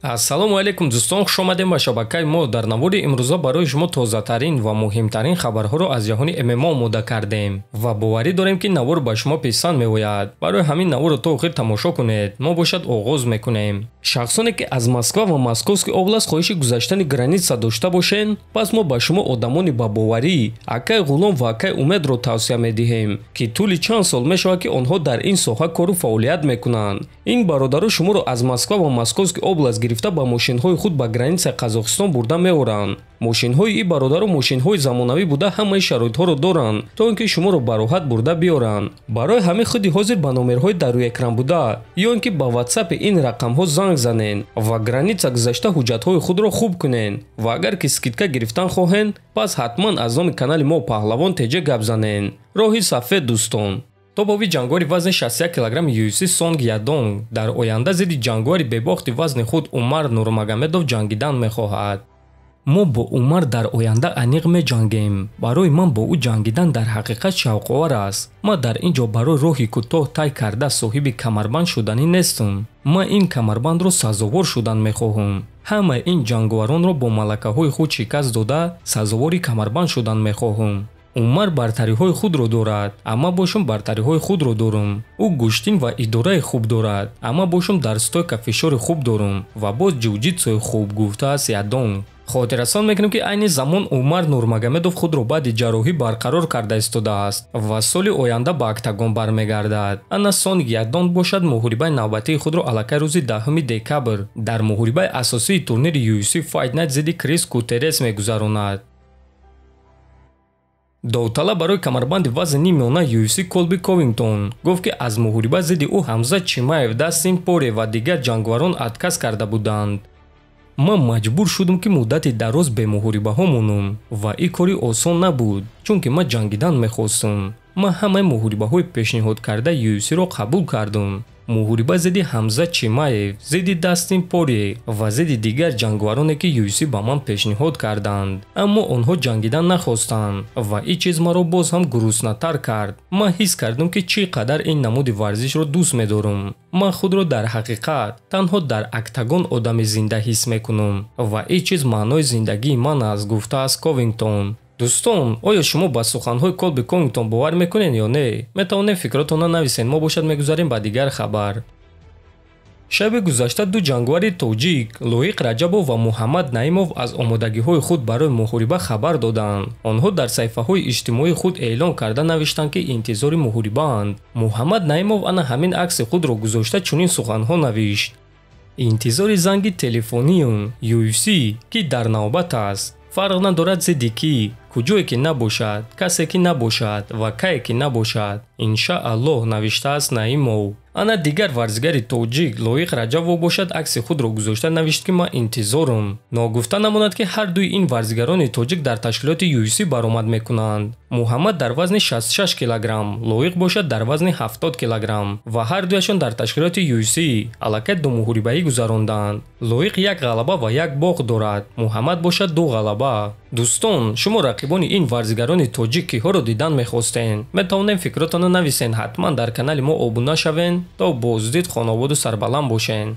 Ассалому алайкум дӯстон, хуш омадем ба шабакаи мо. Дар навори имрӯза барои шумо тозатарин ва муҳимтарин хабарҳоро аз ҷаҳони ММА омода кардем ва боварӣ дорем, ки навор ба шумо писанд меояд. Барои ҳамин наворро то охир тамошо кунед. Мо бошад оғоз мекунем. Шахсоне ки аз Москва ва Московский область хоҳиши гузаштани граница дошта бошен, пас мо ба шумо одамони ба боварӣ акай Ғулом ва акай Умедро тавсия медиҳем, ки тӯли чанд сол мешавад, ки онҳо дар ин соҳа кору фаъолият мекунанд. Ин бародаро шуморо аз Москва ва Московский область гирифта ба мошинҳои худ ба границаи Қазоқистон бурда меоранд. Мошинҳои ин бародаро мошинҳои замонавӣ буда, ҳамаи шароитҳоро доранд, то ин ки шуморо ба роҳат бурда биёранд. Барои ҳамин худи ҳозир ба номерҳои дар рӯи экран буда ё ин ки ба ватсапи ин рақамҳо занг занен ва граница гузашта ҳуҷҷатҳои худро хуб кунен. Ва агар ки скидка гирифтан хоҳен, пас ҳатман аз номи канали мо Паҳлавон ТЖ гап занен. Роҳи сафед, дӯстон. Топови ҷанговари вазни 61 килограмми UFC Сонг Ядонг дар оянда зидди ҷанговари бебохти вазни худ Умар Нурмагомедов ҷангидан мехоҳад. Мо бо Умар дар оянда аниқ меҷангем. Барои ман бо ӯ ҷангидан дар ҳақиқат шавқовар аст. Ман дар ин ҷо барои роҳи кӯтоҳ тай карда соҳиби камарбанд шуданӣ нестам. Ман ин камарбандро сазовор шудан мехоҳам. Ҳамаи ин ҷанговаронро бо малакаҳои худ шикаст дода, сазовори камарбанд шудан мехоҳам. Умар бартариҳои худро дорад, амма бошум бартариҳои худро дорам. Ӯ гӯштин ва идораи хуб дорад, амма бошум дар стойка фишори хуб дорам ва боз ҷиу-ҷитсуи хуб, гуфтааст Ядонг. Хотиррасон мекунем, ки айни замон Умар Нурмагомедов худро баъди ҷарроҳӣ барқарор карда истодааст ва соли оянда ба октагон бармегардад. Ана Сонг Ядонг бошад муҳорибаи навбатии худро аллакай рӯзи 10 декабр дар муҳорибаи асосии турнири UFC Fight Night зидди Крис Гутеррес мегузаронад. Довталаб барои камарбанди вазни ниммиёна UFC Колби Ковингтон гуфт, ки аз муҳориба зидди ӯ Ҳамзат Чимаев, Дастин Порье ва дигар ҷанговарон отказ карда буданд. Ман маҷбур шудам, ки муддати дароз бемуҳорибаҳо монам ва ин кори осон набуд, чунки ман ҷангидан мехостам. Ман ҳамаи муҳорибаҳои пешниҳодкардаи UFC-ро қабул кардам. Муҳориба зидди Ҳамзат Чимаев, зидди Дастин Порье ва зидди дигар ҷанговароне, ки UFC ба ман пешниҳод карданд. Аммо онҳо ҷангидан нахостанд ва ин чиз маро боз ҳам гуруснатар кард. Ман ҳис кардам, ки чӣ қадар ин намуди варзишро дӯст медорам. Ман худро дар ҳақиқат танҳо дар октагон одами зинда ҳис мекунам ва ин чиз маънои зиндагии ман аст, гуфтааст Ковингтон. Дӯстон, оё шумо ба суханҳои Колби Ковингтон бовар мекунед ё не? Метавонед фикротонро нависед, мо бошад мегузарем ба дигар хабар. Шаби гузашта ду ҷанговари тоҷик Лоиқ Раҷабов ва Муҳаммад Наимов аз омодагиҳои худ барои муҳориба хабар доданд. Онҳо дар саҳифаҳои иҷтимоии худ эълон карда навиштанд, ки интизори муҳорибаанд. Муҳаммад Наимов ана ҳамин акси худро гузошта чунин суханҳо навишт: интизори занги телефониюм, UFC, ки дар навбат аст. Фарқ надорад зидди кӣ, куҷое ки набошад, касе ки набошад ва кае ки набошад. Иншааллоҳ, навиштааст Наимов. Ана дигар варзигари тоҷик Лоиқ Раҷабов бошад акси худро гузошта навишт, ки ман интизорам. Ногуфта намонад, ки ҳар дуи ин варзигарони тоҷик дар ташкилоти UFC баромад мекунанд. Муҳаммад дар вазни 66 килограмм, Лоиқ бошад дар вазни 70 килограмм ва ҳар дуяшон дар ташкилоти UFC аллакай ду муҳорибаӣ гузаронданд. Лоиқ як ғалаба ва як бохт дорад, Муҳаммад бошад ду ғалаба. Дӯстон, шумо рақибони ин варзигарони тоҷик киҳоро дидан мехостен? Метавонем фикротонро нависен. Ҳатман дар канали мо обуна шавен. То боздид хонободу сарбаланд бошен.